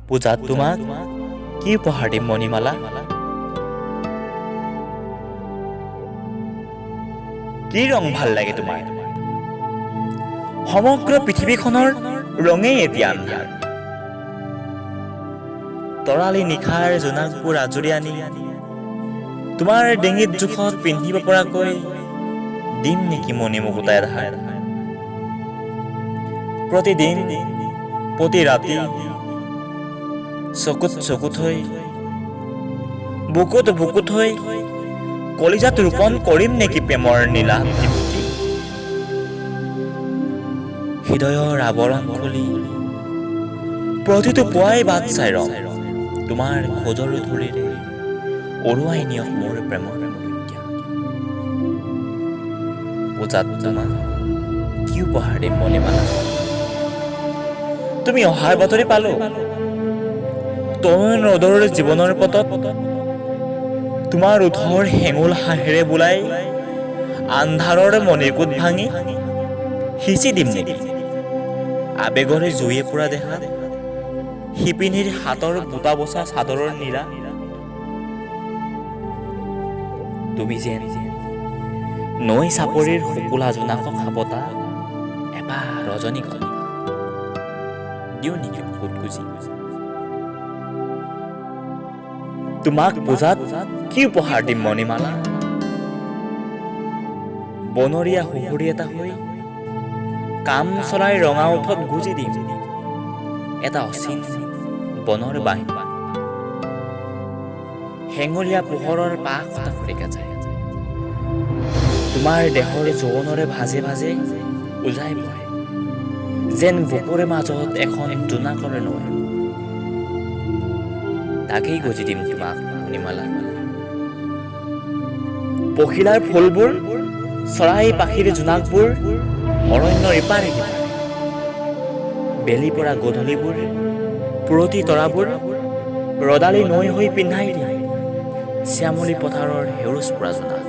পূজাত তোমাক কি উপহাৰ দিম মণিমালা? কি ৰং ভাল লাগে তোমাৰ? সমগ্ৰ পৃথিৱীখনৰ ৰঙেই এতিয়া আন্ধাৰ। তৰালি নিশাৰ জোনাকবোৰ আজুৰি আনি তোমাৰ ডিঙিত জোখত পিন্ধিব পৰাকৈ দিম নেকি মণিমুকুতা এধাৰ? প্ৰতিদিন প্ৰতি ৰাতি চকুত চকু থৈ, বুকুত বুকু থৈ, কলিজাত ৰোপণ কৰিম নেকি প্ৰেমৰ নীলা দীপ্তি? হৃদয়ৰ আৱৰণ খুলি প্ৰতিটো পুৱাই বাট চাই ৰম, তোমাৰ খোজৰ ধূলিৰে উৰুৱাই নিয়ক মোৰ প্ৰেমৰ মনোজ্ঞা। পূজাত তোমাক কি উপহাৰ দিম মণিমালা? তুমি অহাৰ বাতৰি পালো। তৰুণ ৰ'দৰ জীৱনৰ পটত তোমাৰ ওঁঠৰ হেঙুল হাঁহিৰে বোলাই আন্ধাৰৰ মণিকূট ভাঙি সিঁচি দিম নেকি আবেগৰে জুয়ে পোৰা দেহাত শিপিনীৰ হাতৰ বুটা বচা চাদৰৰ নীৰা? তুমি যেন নৈ চাপৰিৰ শুকুলা জোনাকক সাৱটা এপাহ ৰজনীগন্ধা, দিওঁ নেকি বুকুত গুজি? তোমাক পূজাত কি উপহাৰ দিম মণিমালা? বনৰীয়া সুহুৰি এটা হৈ কাম চলাই ৰঙা ওঁঠত গুজি দিম এটা অচিন বনৰ বাঁহী। হেঙুলীয়া পোহৰৰ পাহ কটা খৰিকা যায় তোমাৰ দেহৰ যৌৱনৰে ভাজে ভাজে উজাই পৰে, যেন বুকুৰে মাজত এখন জোনাকৰ নৈ। তাকেই গুজি দিম তোমাক মণিমালা। পখিলাৰ ফুলবোৰ, চৰাই পাখিৰ জোনাকবোৰ, অৰণ্যৰ ইপাৰে সিপাৰে বেলি পৰা গধূলিবোৰ, পুৰতি তৰাবোৰ ৰদালি নৈ হৈ পিন্ধাই দিম শ্যামলী পথাৰৰ সেউজ পৰা জোনাক।